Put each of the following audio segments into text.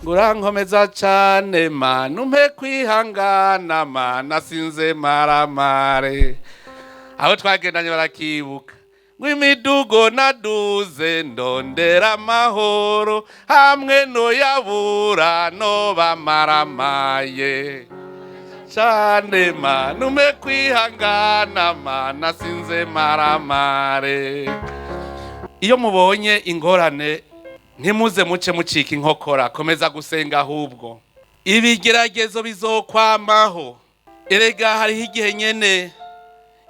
Ngurankomeza cane Mana, umpe kwihangana Mana, sinze maramare. Abo twagendanye barakibuka ngo imidugo naduze ndondera amahoro, hamwe noyabura nobamaramaye cane Mana, umpe kwihangana Mana, sinze maramare. Iyo mubonye ingorane, ntimuze muce mucika inkokora, komeza gusenga. Ahubwo ibigeragezo bizokwamaho. Erega hariho igihe nyene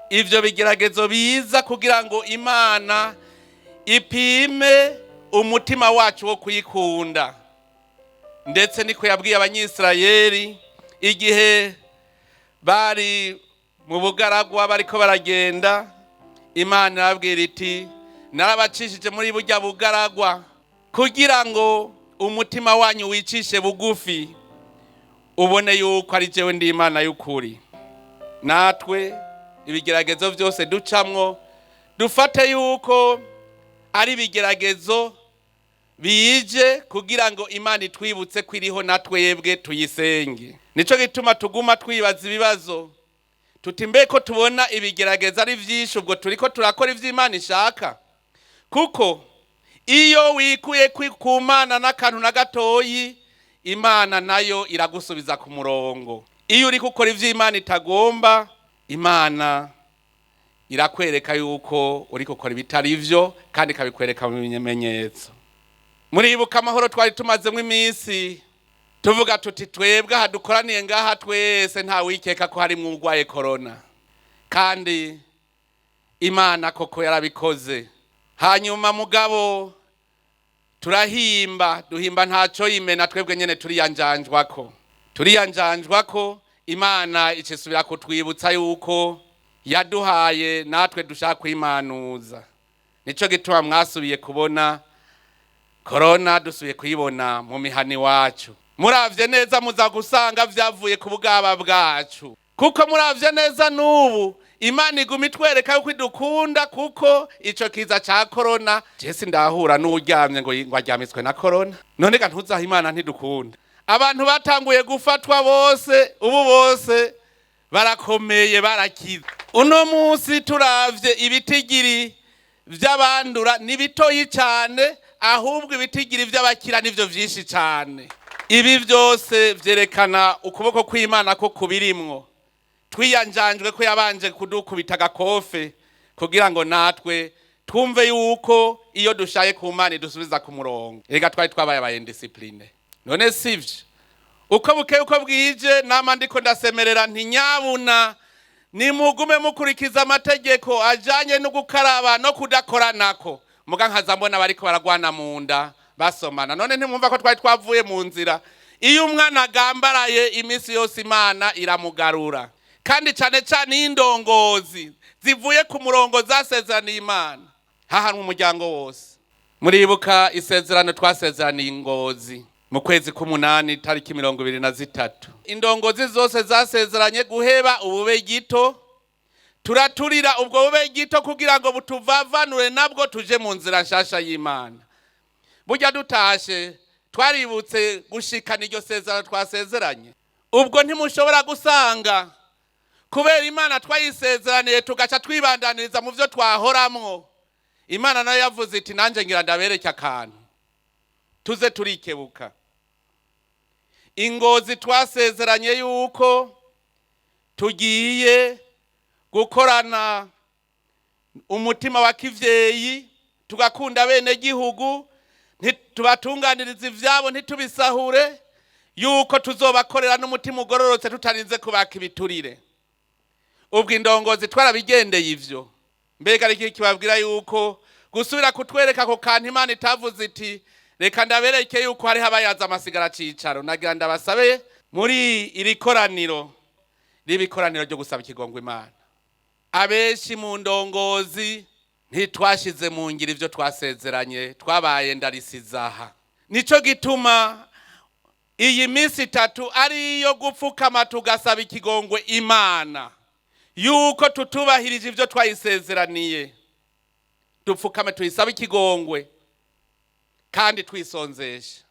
ivyo bigeragezo biza kugira ngo Imana ipime umutima wacu wo kuyikunda. Ndetse niko yabwiye Abanyisirayeli igihe bari mu bugaragwa bariko baragenda. Imana irababwira iti: "Narabacishije muri burya bugaragwa kugira ngo umutima wanyu wicishe bugufi, ubone yuko ari jewe ndi Imana y'ukuri." Natwe ibigeragezo byose ducamwo, dufate yuko ari ibigeragezo bije kugira ngo Imana itwibutse ko iriho, natwebwe tuyisenge. Nico gituma tuguma twibaza ibibazo tuti: "Mbe ko tubona ibigeragezo ari vyinshi, ubwo turiko turakora ivyo Imana ishaka?" Kuko iyo wikuye ku Mana n'akantu na gatoyi, Imana nayo iragusubiza ku murongo. Iyo uri gukora ivyo Imana itagomba, Imana irakwereka yuko uri gukora ibitari ivyo, kandi ikabikwereka mu bimenyetso. Muribuka amahoro twari tumazemo iminsi tuvuga tuti: "Twebwe aha dukoraniye ngaha twese, nta wikeka ko harimwo urwaye korona." Kandi Imana koko yarabikoze. Hanyuma mugabo turahimba, duhimba ntaco yimena. Twebwe nyene turiyanjanjwako, turiyanjanjwako. Imana icisubira kutwibutsa yuko yaduhaye natwe dushaka kwimanuza. Nico gituma mwasubiye kubona korona, dusubiye kuyibona mu mihani wacu. Muravye neza, muza gusanga vyavuye ku bugaba bwacu, kuko muravye neza n'ubu Imana iguma itwereka yuko idukunda, kuko ico kiza ca korona, jesi ndahura n'uryamye ngo aryamitswe na korona. None ga ntuzaha Imana ntidukunda? Abantu batanguye gufatwa bose, ubu bose barakomeye, barakize. Uno munsi turavye ibitigiri vy'abandura ni bitoyi cane, ahubwo ibitigiri vy'abakira nivyo vyinshi cane. Ibi vyose vyerekana ukuboko kw'Imana ko kubirimwo. Twiyanjanjwe ko yabanje kudukubita agakofe kugira ngo natwe twumve yuko iyo dushaye ku Mana idusubiza ku murongo. Reka twari twabaye aba indisciplinés, none sivyo? Uko bukeye uko bwije nama ndiko ndasemerera nti: "Nyabuna nimugume mukurikiza amategeko ajanye no gukaraba no kudakoranako." Muga nkaza mbona bariko baragwana mu nda, basomana. None ntimwumva ko twari twavuye mu nzira? Iyo umwana agambaraye iminsi yose, Imana iramugarura, kandi cane cane iyo indongozi zivuye ku murongo zasezeraniye Imana, hahanwa umuryango wose. Muribuka isezerano twasezeraniye Ingozi mu kwezi k'umunani, tariki 23. Indongozi zose zasezeranye guheba ubube gito. Turaturira ubwo bube gito kugira ngo butuvavanure nabwo, tuje mu nzira nshasha y'Imana. Burya dutashe, twaributse gushikana iryo sezerano twasezeranye. Ubwo ntimushobora gusanga kubera Imana twayisezeraniye, tugaca twibandaniriza mu byo twahoramwo. Imana nayo yavuze iti: "Nanjye ngira ndabereke akantu." Tuze turikebuka. Ingozi twasezeranye yuko tugiye gukorana umutima wa kivyeyi, tugakunda bene gihugu, tubatunganiriza ivyabo, ntitubisahure, yuko tuzobakorera n'umutima ugororotse, tutarinze kubaka ibiturire. Ubwo indongozi twarabigendeye ivyo? Mbega ariko kibabwira yuko gusubira kutwereka ako kantu, Imana itavuze iti: "Reka ndabereke yuko hariho abayaza amasigara cicaro"? Nagira ndabasabe muri iri koraniro, riba ikoraniro ryo gusaba ikigongwe Imana. Abenshi mu ndongozi ntitwashize mu ngiro ivyo twasezeranye, twabaye ndarisizaha. Nico gituma iyi minsi 3 ari iyo gupfukama, tugasaba ikigongwe Imana yuko tutubahirije ivyo twayisezeraniye. Dupfukame, tuyisabe ikigongwe kandi twisonzeshe.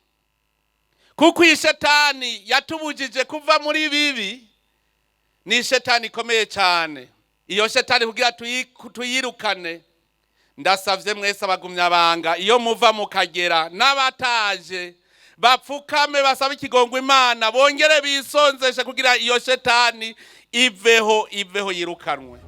Kuko iyi shetani yatubujije kuva muri bibi, ni shetani ikomeye cyane. Iyo shetani kugira tuyirukane, ndasavye mwese abagumyabanga, iyo muva mukagera n'abataje, bapfukame basabe ikigongwe Imana, bongere bisonzeshe kugira iyo shetani iveho, iveho, yirukanwe.